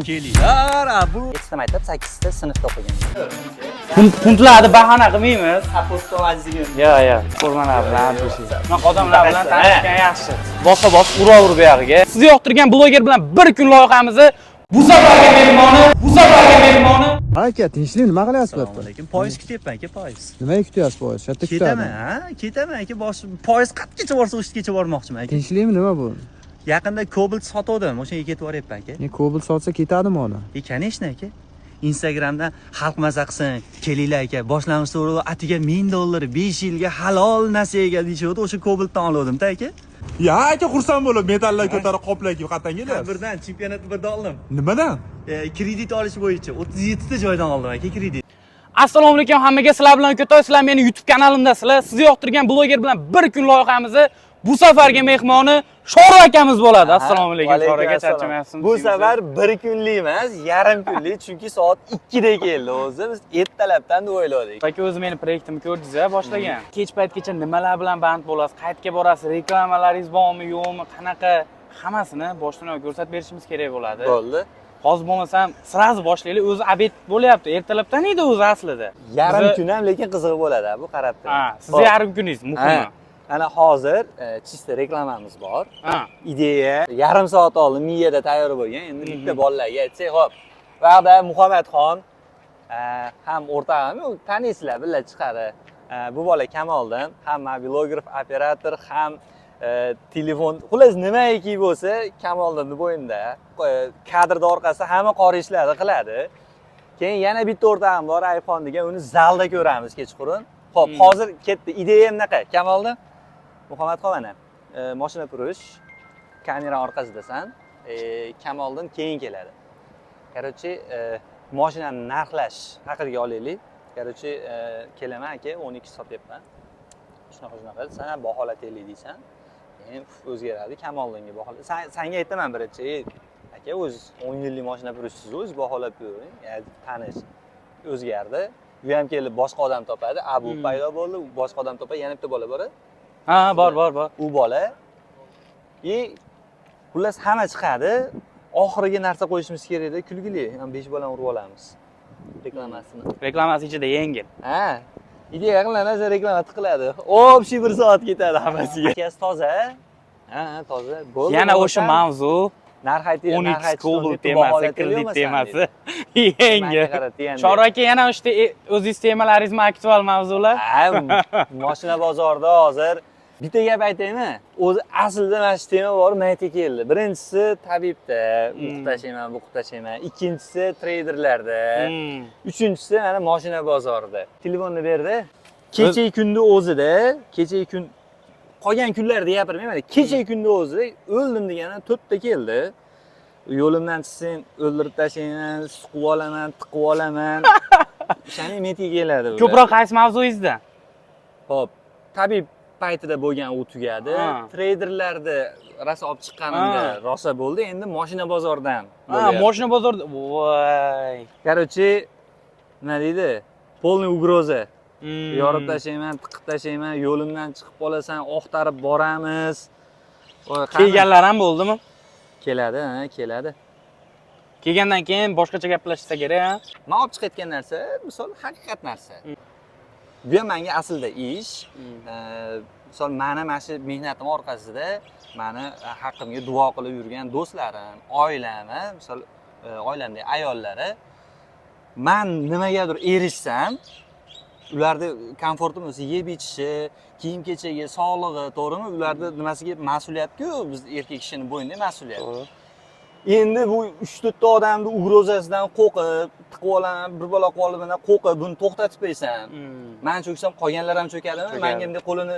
Kelinglar, bu Yettita maktab, sakkizta sinfda o'qiganman. Puntlarni bahona qilmaymiz. Apostolazigim. Yo. Ko'rmalar bilan Bunaqa odamlar bilan tanishgan yaxshi. Bosa bosib uraver bu yog'iga. Sizni yoqtirgan bloger bilan bir kun loyihamizni bu safargi mehmoni, bu safargi mehmoni Aka, tinchlik, nima qilyapsiz bu yerda? Lekin poyezd kutyapman aka, poyezd. Nimaga kutyapsiz poyezd? Shu yerda Ketaman, kutadi. ha? Ketaman aka, bosh poyezd qayergacha borsa o'sha bormoqchiman aka. Tinchlikmi, nima bu? Yaqinda Cobalt sotuvdim, o'shanga ketib boryapman aka. Ne, Cobalt sotsa ketadimi odam? E, конечно aka. Instagramda xalq maza qilsin, kelinglar aka, boshlang'ich to'lov atiga $1000 5 yilga halol nasiyaga deyishyapti, o'sha Cobaltdan olgandim-da aka. Ya aka, xursand bo'lib, metallar ko'tarib qoplab qayerdan kelyapsiz? Birdan chempionatni birdan oldim. Nimadan? Kredit olish bo'yicha 37 ta joydan oldim aka kredit. Assalomu alaykum hammaga, sizlar bilan Ko'toy, sizlar meni YouTube kanalimdasizlar. Sizni yoqtirgan bloger bilan bir kun loyihamizni bu safargi mehmoni Shori akamiz bo'ladi. Assalomu alaykum Shori aka, charchamayapsizmi? Bu safar bir kunlik emas, yarim kunlik, chunki soat 2 da keldi o'zi. Biz ertalabdan o'yladik. Aka, o'zi meni proyektimni ko'rdingiz a, boshlagan. Kech paytgacha nimalar bilan band bo'lasiz, qayerga borasiz, reklamalaringiz bormi, yo'qmi, qanaqa, hammasini boshdan oyoq ko'rsatib berishimiz kerak bo'ladi. Bo'ldi. Hozir bo'lmasam сразу boshlaylik, o'zi обед bo'lyapti. Ertalabdan edi o'zi aslida. Yarim Bizni- kun ham lekin qiziq bo'ladi bu, qarab turing. Ha, sizni yarim kuningiz muhimi. Ha. Ana hozir чисто reklamamiz bor. Ha. Ideya yarim soat oldin miyada tayyor bo'lgan. Endi bitta bolalarga aytsak, xo'p. Vaqda Muhammadxon ham o'rtog'im, u taniysizlar, birga chiqadi. Bu bola Kamoldim, ham mobilograf, operator, ham telefon, xullas nimaiki bo'lsa Kamoldinni bo'ynida. Kadrda orqasida hamma qora ishlarni qiladi. Keyin yana bitta o'rtog'im bor, Ayubxon degan, uni zalda ko'ramiz kechqurun. Xo'p, hozir ketdi. Ideya bunaqa. Kamoldim, Muhammadxon mana mashina purish, kamera orqasidasan. Kamoldim keyin keladi. Короче, mashinani narxlash haqida olaylik. Короче, kelaman aka, 12 sotyapman. Shunaqa shunaqa, san baholataylik deysan. Keyin o'zgaradi, Kamoldinga bahola. Sanga aytaman birinchi, "Ey, aka, o'zi 10 yillik mashina purishsiz, o'zi baholab bering." Ya, tanish o'zgardi. U ham kelib boshqa odam topadi. Abu paydo bo'ldi, u boshqa odam topadi, yana bitta bola bor. Ha, bor, bor, bor. U bola и xullas hamma chiqadi. Oxiriga narsa qo'yishimiz kerakda, kulgili. Ham 5 bolani urib olamiz. Reklamasini. Reklamasi ichida yengil. Ha. Ideya qilinadi, reklama tiqiladi. Общий bir soat ketadi hammasiga. Akasi toza. Ha, ha, toza. Bo'ldi. Yana o'sha bo'lmasam, mavzu narx aytdi, narx 12 aytishdi, Cobalt 17 temasi, baholataylik kredit bo'lmasam temasi. deydi. Yengil. Manga qarab degan Shori aka, yana o'sha o'zingiz temalaringizmi aktual mavzular? Ha, mashina bozorida hozir bitta gap aytaymi? O'zi aslida mana shu tema bor, maytga keldi. Birinchisi tabibda, o'qib tashlayman, bu qilib tashlayman. Ikkinchisi treyderlarda. Uchinchisi mana mashina bozorida. Telefonni berdi. Kechagi kunni o'zida, kechagi kun, qolgan kunlarda gapirmayman. Kechagi kunni o'zida o'ldim degani to'rtta keldi. Yo'limdan chiqsang o'ldirib tashlayman, suqib olaman, tiqib olaman. O'shaning metga keladi bular. Ko'proq qaysi mavzuyingizda? Xo'p, tabib paytida bo'lgan u tugadi. Treyderlarni rosa olib chiqqanimda rosa bo'ldi. Endi mashina bozoridan Ha, bo'lyapti. mashina bozorida. Voy. Короче, nima deydi? Полный угроза. Yorib tashlayman, tiqib tashlayman, yo'limdan chiqib qolasan, oqtarib boramiz. Voy, qani? Kelganlar ham bo'ldimi? Keladi, ha, keladi. Kelgandan keyin boshqacha gaplashsa kerak, ha? Men olib chiqayotgan narsa, misol haqiqat narsa. Bu ham menga aslida ish. Misol mani mana shu mehnatim orqasida mani haqqimga duo qilib yurgan do'stlarim, oilam, misol oilamdagi ayollari man nimagadir erishsam, ularni komforti bo'lsa, yeb ichishi, kiyim kechagi, sog'lig'i, to'g'rimi? Ularni nimasiga mas'uliyat-ku, biz erkak kishini bo'ynida mas'uliyat. Endi bu 3-4 ta odamni угроза sidan qo'rqib, tiqib olaman, bir balo qilib olaman, qo'rqib buni to'xtatib qo'ysan. Man cho'ksam qolganlar ham cho'kadimi? Cho'kadi. Manga bunday qo'lini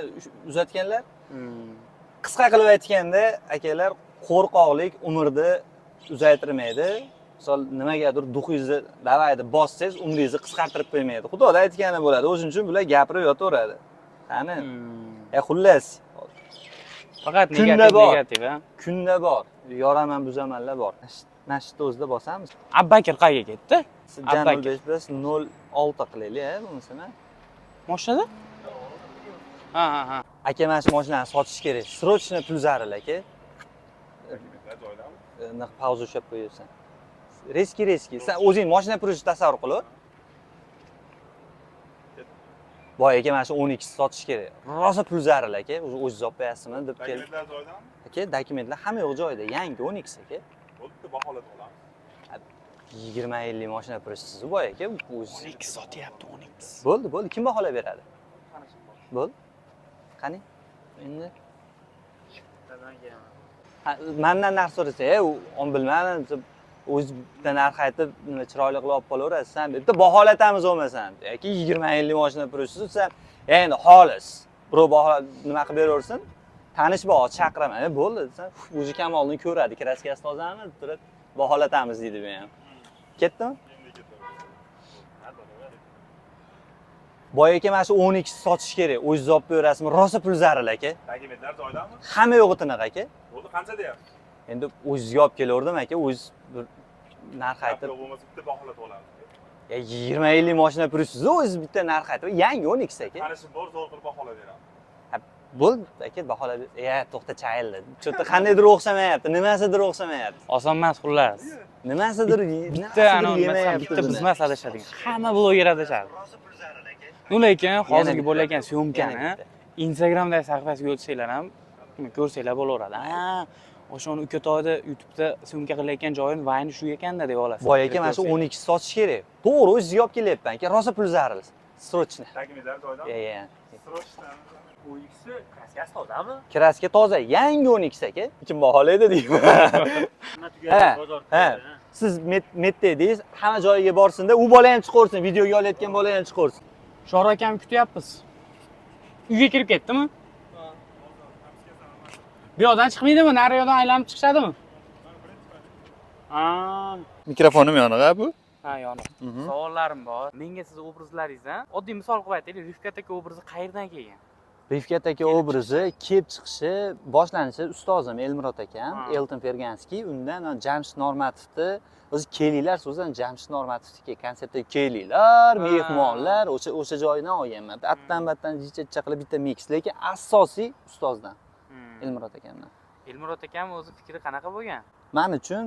uzatganlar. Qisqa qilib aytganda, akalar, qo'rqoqlik umrni uzaytirmaydi. Misol nimagadir дух ingizni давай deb bossangiz, umringizni qisqartirib qo'ymaydi. Xudoda aytgani bo'ladi. O'shuning uchun bular gapirib yotaveradi. Qani? E, xullas, Faqat Kunda negativ, bor. negativ, ha? Kunda bor. Yoraman, buzamanlar bor. Mana shu yerda o'zida bosamiz. Abbakir qayerga ketdi? Jan Abbakir. 05 plus 0,6 qilaylik, ha, bo'lmasa. Mashinada? Ha. Aka, mana shu mashinani sotish kerak. Срочно pul zaril, aka. Anaqa pauza ushlab qo'yapsan. Резкий, резкий. Sen o'zing mashina purishni tasavvur qil. Boy aka, mana shu 12 sotish kerak. Rosa pul zaril aka, o'zi o'zingiz olib qo'yasizmi deb kelib. Dokumentlar joyidami? Aka, dokumentlar hamma yo'q joyida. Yangi 12 aka. Bo'ldi, baholatib olamiz. 20 yillik mashina purishsiz boy aka, o'zi 12 sotyapti, 12. Bo'ldi, bo'ldi. Kim baholab beradi? Bo'ldi. Qani? Endi ha, mandan narx so'rasa, e, u bilmadim, desa, o'zi bitta narx aytib, nima chiroyli qilib olib qolaverasiz, san bitta baholatamiz bo'lmasam. Yoki 20 yillik mashina purishsiz desam, endi xolis. Birov baho nima qilib beraversin, tanish bor, chaqiraman. E, bo'ldi desam, o'zi Kamolni ko'radi, краска si tozami deb turib, baholatamiz deydi bu ham. Ketdimi? Endi ketadi. Boy aka, mana shu 12 sotish kerak. O'zingiz olib berasizmi? Rosa pul zaril aka. Dokumentlar joyidami? Hamma yo'g'i tiniq aka. Bo'ldi, qancha deyapsiz? Endi o'zizga olib kelaverdim aka, o'ziz bir narx aytib, Yo'q bo'lmasa bitta baholatib olamiz. ya 20 yillik mashina purishsiz, o'ziz bitta narx aytib, yangi 12 aka. Tanishim bor, zo'r qilib baholab beramiz. Bo'ldi aka, baholab, ya to'xta chayildi. Cho'ta qandaydir o'xshamayapti, nimasidir o'xshamayapti. Oson emas xullas. Nimasidir Bitta anavi nima desam, bitta biz emas adashadigan. Hamma bloger adashadi. Ну, lekin hozirgi bitta. bo'layotgan Yana съёмка ni bitta. Instagramdagi sahifasiga o'tsanglar ham ko'rsanglar bo'laveradi. Ha, o'shani uka toyda YouTube'da съёмка qilayotgan joyini vayni shu ekanda deb olasiz. Boy aka, mana shu 12 sotish kerak. To'g'ri, o'zizga olib kelyapman aka, rosa pul zaril. Срочно. Dokumentlar joyidami? Ya, ya. Срочно. 12si краска si tozami? Краска toza, yangi 12 aka. Kim baholaydi deyman. Ha, ha. Siz metda edingiz, hamma joyiga borsin-da, u bola ham chiqaversin, videoga olayotgan bola ham chiqaversin. Shora akamni kutyapmiz. Uyga kirib ketdimi? Bu yoqdan chiqmaydimi? Nari yoqdan aylanib chiqishadimi? Ha, Mikrofonim yoniq bu. ha, yoniq. Savollarim bor. Menga siz obrazlaringizdan oddiy misol qilib aytaylik, Rifkat aka obrazi qayerdan kelgan? Rifkat aka obrazi kelib chiqishi, boshlanishi ustozim Elmurod akam, Ha. Elton Ferganskiy, undan Jamshid Normatovni o'zi kelinglar so'zidan Jamshid Normatovniki konsertga kelinglar, Ha. mehmonlar, o'sha joydan olganman. Attan battan jicha qilib bitta mix, lekin asosiy ustozdan, Elmurod akamdan. Elmurod akam o'zi fikri qanaqa bo'lgan? Man uchun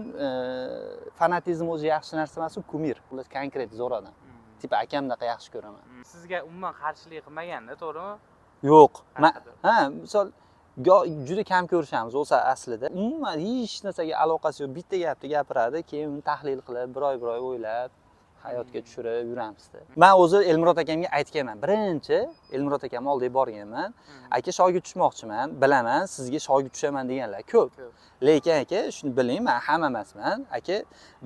fanatizm o'zi yaxshi narsa emas, u кумир. Xullas, konkret zo'r odam. Типа akamdaqa yaxshi ko'raman. Sizga umuman qarshilik qilmaganda, to'g'rimi? Yo'q. Ma, Qanaqadir. ha, misol juda kam ko'rishamiz o'zi aslida. Umuman hech narsaga aloqasi yo'q. Bitta gapni gapiradi, keyin uni tahlil qilib, bir oy bir oy o'ylab, hayotga tushirib yuramizda. Men o'zi Elmurod akamga aytganman. Birinchi Elmurod akamni oldiga borganman. Aka, shogird tushmoqchiman, bilaman, sizga shogird tushaman deganlar ko'p. Ko'p. Lekin aka, shuni biling, men hamma emasman. Aka,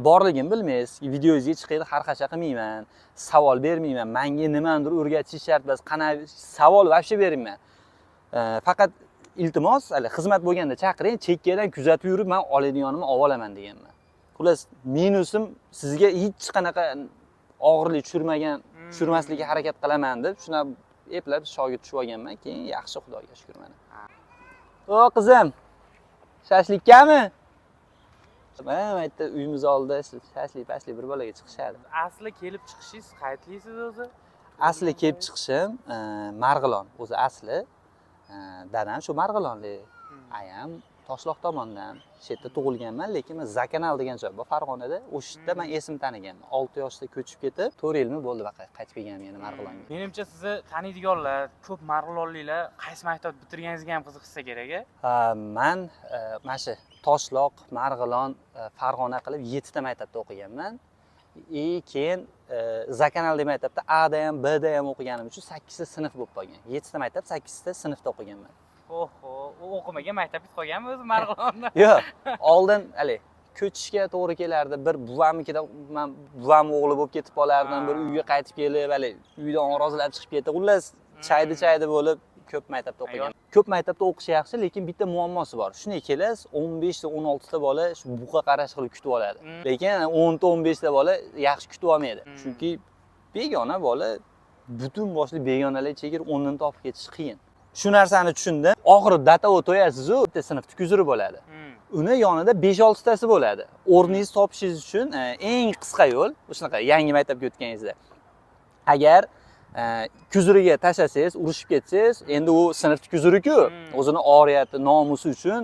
borligimni bilmaysiz. Videongizga chiqib xarxasha qilmayman, savol bermayman. Menga nimanidir o'rgatish shart emas. Qana savol вообще bermayman. Faqat iltimos, hali xizmat bo'lganda chaqiring, chekkadan kuzatib yurib, men oladiganimni olib olaman deganman. Xullas, minusim sizga hech qanaqa og'irlik tushirmagan, tushirmaslikka harakat qilaman deb, shuna eplab shogird tushib olganman. Keyin yaxshi, Xudoga shukr mana. O qizim, shashlikkami? Mana bu yerda uyimiz oldida shashlik pashlik bir bolaga chiqishadi. Asli kelib chiqishingiz qayerlisiz o'zi? Asli kelib chiqishim Marg'ilon, o'zi asli. Dadam shu Marg'ilonlik. Ayam Toshloq tomondan. Shu yerda tug'ilganman, lekin men Zakanal degan joy bor Farg'onada. O'sha yerda men esim taniganman. 6 yoshda ko'chib ketib, 4 yilmi bo'ldi baqa qaytib kelganim yana Marg'ilonga. Menimcha sizni taniydiganlar, ko'p marg'ilonliklar qaysi maktab bitirganingizga ham qiziqishsa kerak, a? Ha, man mana shu Toshloq, Marg'ilon, Farg'ona qilib 7 ta maktabda o'qiganman. И keyin Zakanal degan maktabda A da ham, B da ham o'qiganim uchun 8 ta sinf bo'lib qolgan. 7 ta maktab, 8 ta sinfda o'qiganman. Oho, u o'qimagan maktab bitib qolganmi o'zi Marg'ilonda? Yo'q, oldin hali ko'chishga to'g'ri kelardi. Bir buvamnikida man buvam o'g'li bo'lib ketib qolardim, bir uyga qaytib kelib, hali uydan orozlab chiqib ketdi. Xullas, chaydi chaydi bo'lib ko'p maktabda o'qigan. Ko'p maktabda o'qish yaxshi, lekin bitta muammosi bor. Shunday kelasiz, 15 ta, 16 ta bola shu buqa qarash qilib kutib oladi. Lekin 10 ta, 15 ta bola yaxshi kutib olmaydi. Chunki begona bola butun boshli begonalar ichiga kirib o'rnini topib ketish qiyin. Shu narsani tushundim. Oxiri datavo to'yasiz-u, bitta sinfda кузов bo'ladi. Uni yonida 5-6 tasi bo'ladi. O'rningizni topishingiz uchun eng qisqa yo'l shunaqa yangi maktabga o'tganingizda. Agar кузов iga tashlasangiz, urushib ketsangiz, endi u sinfni кузов iku, o'zini oriyati, nomusi uchun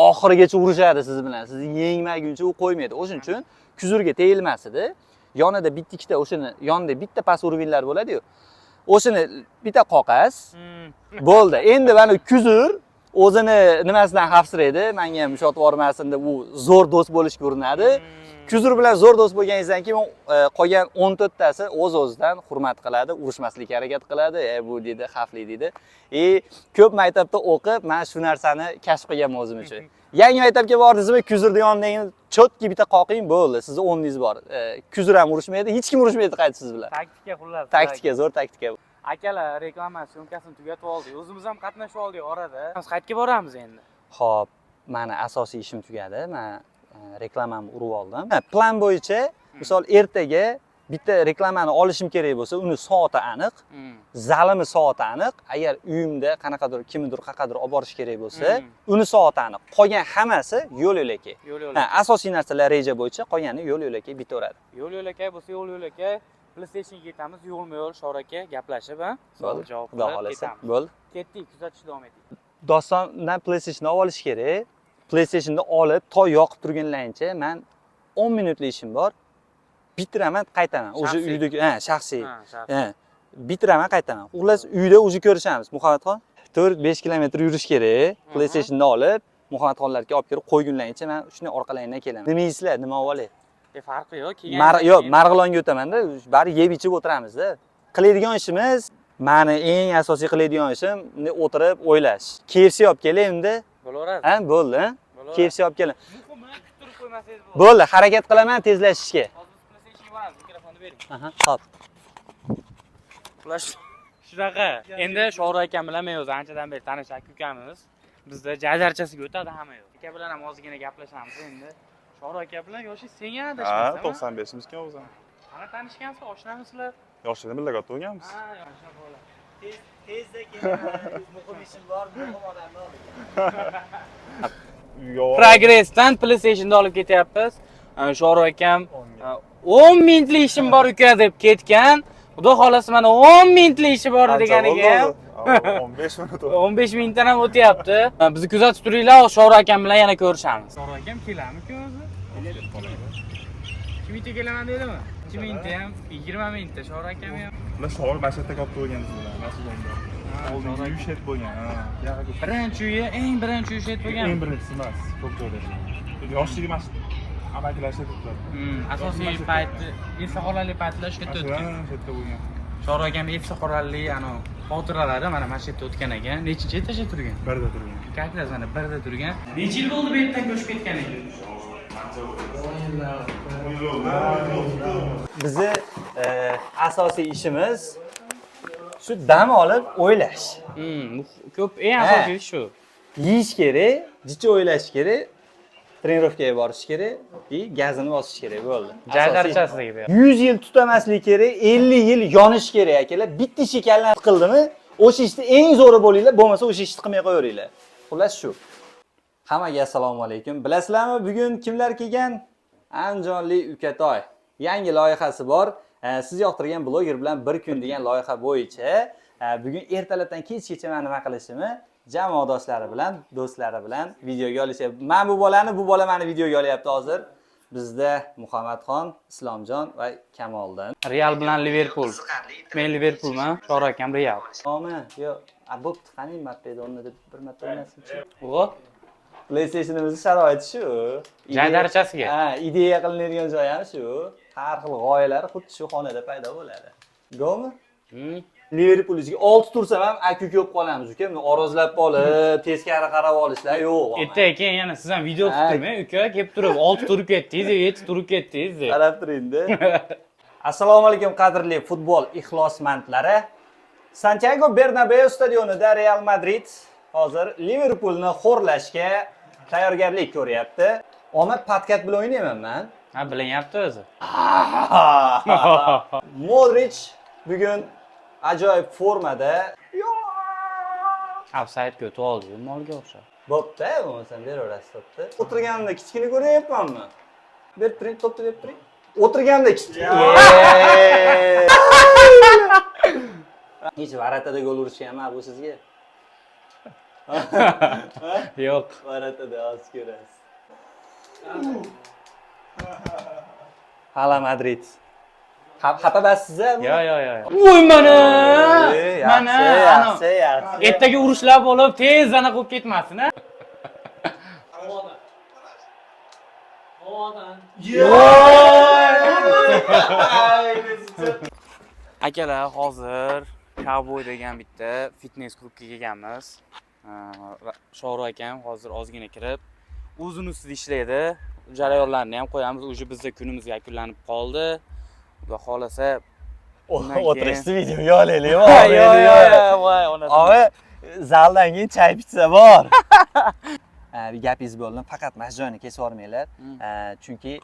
oxirigacha urushadi siz bilan. Sizni yengmaguncha u qo'ymaydi. O'shuning uchun Kuzurga tegilmas edi. Yonida bitta ikkita o'shani yonida bitta past уровень lar bo'ladi-yu. O'shani bitta qoqasiz. Bo'ldi. Endi mana kuzur o'zini nimasidan xavfsiraydi, menga ham ushatib yubormasin deb u zo'r do'st bo'lishga urinadi. Kuzur bilan zo'r do'st bo'lganingizdan keyin qolgan 14 tasi o'z o'zidan hurmat qiladi, urushmaslikka harakat qiladi. Bu deydi, xavfli deydi. И ko'p maktabda o'qib, men shu narsani kashf qilganman o'zim uchun. Yangi maktabga bordingizmi, kuzurni yonidagi чётко bitta qoqing, bo'ldi. Sizni o'rningiz bor. Kuzur ham urushmaydi, hech kim urushmaydi qaytib siz bilan. Taktika xullas. Taktika, zo'r taktika. Akalar, reklama syomkasini tugatib oldik. O'zimiz ham qatnashib oldik orada. Biz qayerga boramiz endi? Xo'p, mani asosiy ishim tugadi. Men reklamamni urib oldim. Ha, plan bo'yicha, misol ertaga bitta reklamani olishim kerak bo'lsa, uni soati aniq, zalimi soati aniq. Agar uyimda qanaqadir kimnidir qayerqadir olib borish kerak bo'lsa, uni soati aniq. Qolgan hammasi yo'l yo'lakay. Yo'l Ha, yo'lakay. asosiy narsalar reja bo'yicha, qolgani yo'l yo'lakay bitaveradi. Yo'l yo'lakay bo'lsa, yo'l yo'lakay. PlayStationga ketamiz, yo'lma-yo'l Shor aka gaplashib, ha? Savol Bo'ldi. javob Xudo qilib xohlasa. ketamiz. Bo'ldi. Ketdik, kuzatishda davom eting. Dostondan PlayStation olib olish kerak. PlayStation'ni olib, to yoqib turganlaringcha men 10 minutlik ishim bor. Bitiraman, qaytaman. Уже Shaxsiy. uydagi, ha, shaxsiy. Ha, shaxsiy. Ha, bitiraman, qaytaman. Xullas, uyda уже ko'rishamiz. Muhammadxon 4-5 kilometr yurish kerak. PlayStation'ni olib, Muhammadxonlarga olib kelib qo'ygunlaringcha men shuni orqalaringdan kelaman. Nima yeysizlar? Nima olib olay? E, farqi yo'q, kelgan. Yo'q, Marg'ilonga o'tamanda, bari yeb ichib o'tiramizda. Qiladigan ishimiz, mani eng asosiy qiladigan ishim bunday o'tirib o'ylash. KFC olib kelay unda. Bo'laveradi. Ha, bo'ldi. Ha? Bo'laveradi. KFC olib keling. Muhimi kuttirib qo'ymasangiz bo'ldi. Bo'ldi, harakat qilaman tezlashishga. Hozir biz PlayStationga boramiz, mikrofonni bering. Aha, hop. Xullas shunaqa. Endi Shohruh akam bilan men o'zi anchadan beri tanish aka ukamiz. Bizda jadarchasiga o'tadi hamma yoq. Aka bilan ham ozgina gaplashamiz endi. Shohruh aka bilan yoshi senga Ha, adashmasam. 95-mizkan o'zi. Qani tanishgansiz, oshnamisizlar? Yoshligida birga katta bo'lganmiz. Ha, shunaqa bo'ladi. Tez tezda kelaman. Muhim ishim bor, muhim odamni oldiga. Uyga borib- Progressdan PlayStationda olib ketyapmiz. Shohruh akam 10 minutlik ishim bor uka deb ketgan. Xudo xohlasa mana 10 minutlik ishi bor Qancha deganiga bo'ldi ham o'zi? 15 minut o'tdi. 15 minutdan ham o'tyapti. Bizni kuzatib turinglar, Shohruh akam bilan yana ko'rishamiz. Shohruh akam keladimi o'zi? 2 minutga kelaman dedimi? 2 minutda ham, 20 minutda Shohruh akam ham. Ular Shohruh mana shu yerda katta bo'lgan biz bilan, mana shu joyda. Oldingi uy shet bo'lgan. Ha, yog'iga ko'p. Birinchi uyi, eng birinchi uyi shet bo'lgan. Eng birinchisi emas, ko'p joyda. Yoshligi mana shu amakilar shu yerda turadi. Asosiy payti, esa xolali paytlar shu yerda o'tgan. Ha, shu yerda bo'lgan. Shohruh akam esa xolali ano xotiralari mana shu yerda o'tgan ekan. Nechinchi etajda turgan? Birda turgan. Как раз mana birda turgan. Necha yil bo'ldi bu yerdan ko'chib ketganiga? Bizni asosiy ishimiz shu dam olib o'ylash. Ko'p eng asosiy shu. Yeyish kerak, jicha o'ylash kerak, trenirovkaga borish kerak и gazini bosish kerak bo'ldi. Jaydarchasiga bu. 100 yil tutamaslik kerak, 50 yil yonish kerak akalar. Bitta ishga kallam tiqildimi, o'sha ishda eng zo'ri bo'linglar, bo'lmasa o'sha ishni qilmay qo'yaveringlar. Xullas shu. Hammaga assalomu alaykum. Bilasizlarmi, bugun kimlar kelgan? Andijonlik Ukatoy. Yangi loyihasi bor. Siz yoqtirgan bloger bilan bir kun degan loyiha bo'yicha bugun ertalabdan kechgacha men nima qilishimni jamoadoshlari bilan, do'stlari bilan videoga olishyapti. Men bu bolani, bu bola meni videoga olyapti hozir. Bizda Muhammadxon, Islomjon va Kamoliddin. Real bilan Liverpool. Men Liverpoolman, Shohruh akam Real. Omi, yo'q. A bo'pti, qani Mbappeni o'rnida bir marta o'ynasinchi. O, PlayStation'imizni sharoiti shu. Jaydarchasiga. Ha, ideya qilinadigan joy ham shu. Har xil g'oyalar xuddi shu xonada paydo bo'ladi. Go'mi? Liverpool ichiga 6 tursam ham aka uka bo'lib qolamiz uka. Buni orozlab olib, teskari qarab olishlar yo'q. Ertaga keyin yana siz ham video Ha. qilib turmang, uka, kelib turib 6 turib ketdingiz, 7 turib ketdingiz deb. Qarab turingda. Assalomu alaykum qadrli futbol ixlosmandlari. Santiago Bernabeu stadionida Real Madrid hozir Liverpoolni xo'rlashga tayyorgarlik ko'ryapti. Omad подкат bilan o'ynayman man. Ha, bilinyapti o'zi. Modric bugun ajoyib formada. Ofsaydga o'tib oldi, molga o'xshab. Bo'pti, bo'lmasam beraverasiz to'pni. O'tirganimda kichkina ko'ryapmanmi? Berib turing, to'pni berib turing. O'tirganda kichkina. Hech ворота da gol urishganmi bu sizga? Yo'q. Ворота da hozir ko'rasiz. Hala Madrid. Xafa emassiz a? Yo, yo, yo. Voy mana! Mana, ana. Yaxshi, yaxshi. Ertaga urushlar bo'lib, tez anaqa bo'lib ketmasin, a? Akalar, hozir Cowboy degan bitta fitness klubga kelganmiz. Shohruh akam hozir ozgina kirib, o'zini ustida ishlaydi. Jarayonlarni ham qo'yamiz. Уже bizda kunimiz yakunlanib qoldi. Xudo xolasa undan keyin- O'tirishni videoga olaylik. Yo, yo, yo, voy onasini. Ovi zaldan keyin chay pitsa bor. Bir gapingiz bo'ldim. Faqat mana shu joyini kesib yubormanglar. Chunki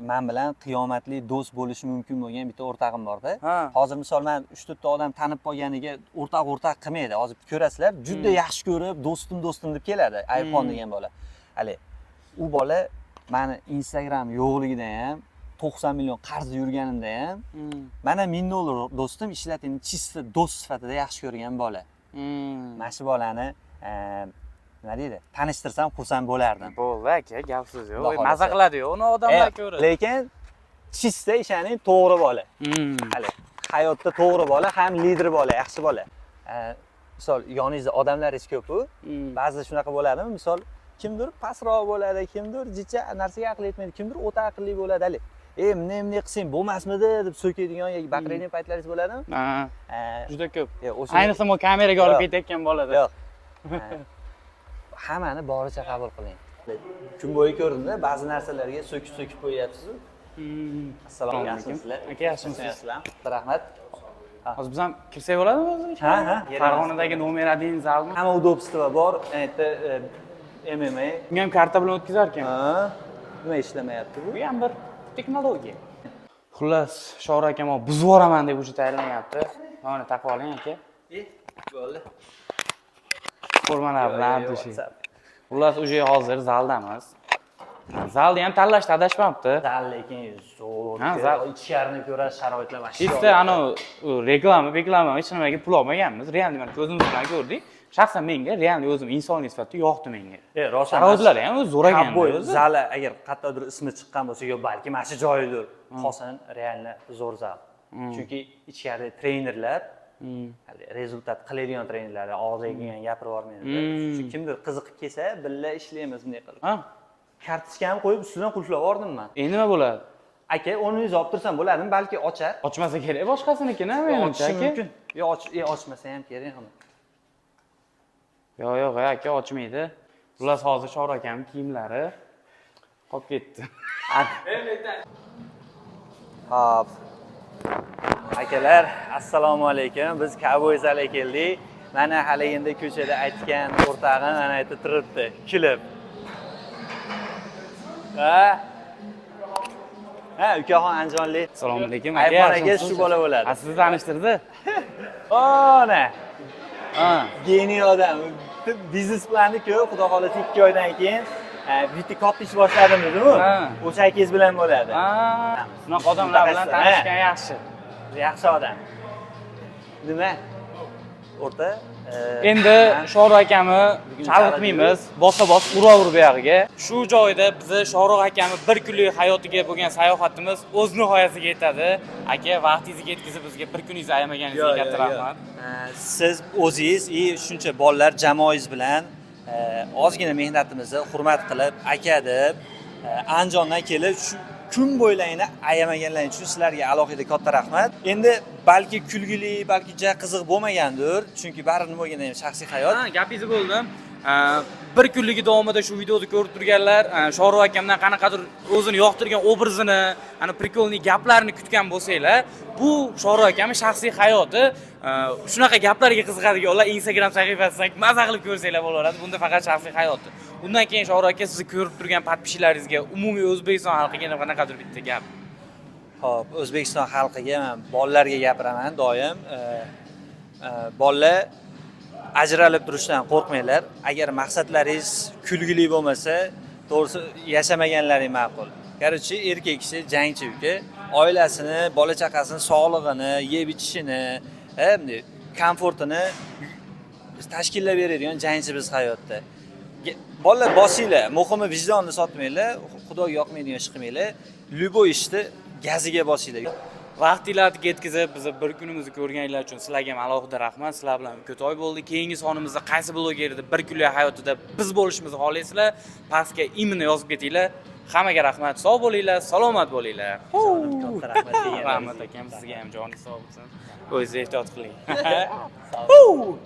man bilan qiyomatli do'st bo'lishi mumkin bo'lgan bitta o'rtog'im borda. Hozir misol man 3-4 ta odam tanib qolganiga o'rtoq o'rtoq qilmaydi. Hozir ko'rasizlar, juda yaxshi ko'rib, do'stim do'stim deb keladi. Ayubxon degan bola. Hali u bola mani Instagram yo'qligida ham 90 million qarzda yurganimda ham mana 1000 dollar do'stim ishlating, чисто do'st sifatida yaxshi ko'rgan bola. Mana shu bolani nima deydi, tanishtirsam xursand bo'lardim. Bo'ldi aka, gap so'z yo'q. Xudo xohlasa. Maza qiladi-yu, uni odamlar ko'rib. Lekin чисто ishoning, to'g'ri bola. Hali hayotda to'g'ri bola, ham lider bola, yaxshi bola. Misol yoningizda odamlaringiz ko'p-u, ba'zida shunaqa bo'ladimi? Misol kimdir pastroq bo'ladi, kimdir jicha narsaga aql yetmaydi, kimdir o'ta aqlli bo'ladi. Hali bunday bunday qilsang bo'lmasmidi deb so'kadigan yoki baqiradigan paytlaringiz bo'ladimi? Ha, juda ko'p. O'sha Ayniqsa mo kameraga olib Yo'q. ketayotgan bolada. Yo'q. Hammani boricha qabul qiling. Kun bo'yi ko'rdimda, ba'zi narsalarga so'kib so'kib qo'yyapsiz. Assalomu alaykum. Yaxshimisizlar? Aka, yaxshimisiz? Rahmat. Hozir biz ham kirsak bo'ladimi o'zi? Ha, ha. Farg'onadagi nomer 1 zalmi? Hamma удобство bor. Aytdi MMA. Bunga ham karta bilan o'tkazar ekan. Ha. Nima ishlamayapti bu? Bu ham bir texnologiya. Xullas, Shohruh akam buzib yuboraman deb уже tayyorlanyapti. Mana taqib oling aka. Bo'ldi. Formalar bilan dushi. Xullas, уже hozir zaldamiz. Zalni ham tanlashda adashmabdi. Zal lekin zo'r. Ha, zal. Ichkarini ko'rasiz, sharoitlar вообще. Чисто anavi reklama, reklama hech nimaga pul olmaganmiz. Реально mana ko'zimiz bilan ko'rdik. Shaxsan menga, реально o'zim insoniy sifatida yoqdi menga. Rostdan Sharoitlari ham o'zi zo'r ekan. Cowboy zali agar qayerdadir ismi chiqqan bo'lsa, yo balki mana shu joyidir. Qolsin, реально zo'r zal. Chunki ichkarida trenerlar hali результат qiladigan trenerlar og'ziga kelgan gapirib yubormaydi. Shu kimdir qiziqib kelsa, birga ishlaymiz bunday qilib. Ha, Kartochkani qo'yib ustidan qulflab yubordim man. endi nima bo'ladi? Aka, o'rningizni olib tursam bo'ladimi? Balki ochar. Ochmasa kerak boshqasinikini, menimcha Ochishi aka. mumkin. Yo, ochmasa ham kerak uni. Yo'q, yo'q, aka ochmaydi. Xullas, hozir Shohruh akamning kiyimlari qolib ketdi. Hop. Akalar, assalomu alaykum. Biz Cowboy zalga keldik. Mana hali endi ko'chada aytgan o'rtog'im mana yerda turibdi, kulib. Ha? Ha, ukaxon andijonlik. Assalomu alaykum aka. Ayfon aka yaxshimisiz? shu bola bo'ladi. Ha, sizni tanishtirdi. Ona, Ha. гений odam. Biznes plani ko'p, xudo xohlasa 2 oydan keyin bitta katta ish boshladim dedimu. Ha. O'sha akangiz bilan bo'ladi. Ha, shunaqa odamlar bilan Mutaxassis, tanishgan yaxshi. Yaxshi odam. Nima? O'rta. Endi Shohruh akamni Bugun chalg'itmaymiz, bosa bos uraver bu yog'iga. Shu joyda bizni Shohruh akamni bir kunlik hayotiga bo'lgan sayohatimiz o'z nihoyasiga yetadi. Aka, vaqtingizni yetkazib bizga bir kuningizni ayamaganingizga Yo'q, katta yo'q, yo'q. rahmat. Siz o'zingiz и shuncha bolalar jamoangiz bilan ozgina mehnatimizni hurmat qilib, aka deb Andijondan kelib shu kun bo'ylagini ayamaganlaring uchun sizlarga alohida katta rahmat. Endi balki kulgili, balki ja qiziq bo'lmagandir, chunki baribir nima bo'lganda ham shaxsiy hayot. Ha, gapingizni bo'ldim. Bir kunligi davomida shu videoni ko'rib turganlar Shohruh akamdan qanaqadir o'zini yoqtirgan obrazini, ana прикольный gaplarni kutgan bo'lsanglar, bu Shohruh akamning shaxsiy hayoti. Shunaqa gaplarga qiziqadiganlar Instagram sahifasidan maza qilib ko'rsanglar bo'laveradi. Bunda faqat shaxsiy hayoti. Undan keyin Shohruh aka sizni ko'rib turgan подписчиlaringizga, umumiy O'zbekiston xalqiga qanaqadir bitta gap. Xo'p, O'zbekiston xalqiga men bolalarga gapiraman doim. Bolalar ajralib turishdan qo'rqmanglar. Agar maqsadlaringiz kulgili bo'lmasa, to'g'risi yashamaganlaring ma'qul. Короче, erkak kishi jangchi uka, oilasini, bola chaqasini sog'lig'ini, yeb ichishini, bunday komfortini tashkillab beradigan jangchi biz hayotda. Bolalar bosinglar, muhimi vijdonni sotmanglar, Xudoga yoqmaydigan ish qilmanglar. Любой ishni gaziga bosinglar. Vaqtinglarni ketkazib, bizni bir kunimizni ko'rganinglar uchun sizlarga ham alohida rahmat. Sizlar bilan Uka bo'ldi. Keyingi sonimizda qaysi blogerni bir kunlik hayotida biz bo'lishimizni xohlaysizlar, pastga imini yozib ketinglar. Hammaga rahmat. Sog' bo'linglar, salomat bo'linglar. Katta rahmat degan. Rahmat akam, sizga ham joningiz sog' bo'lsin. O'zingiz ehtiyot qiling. Sog' bo'ling.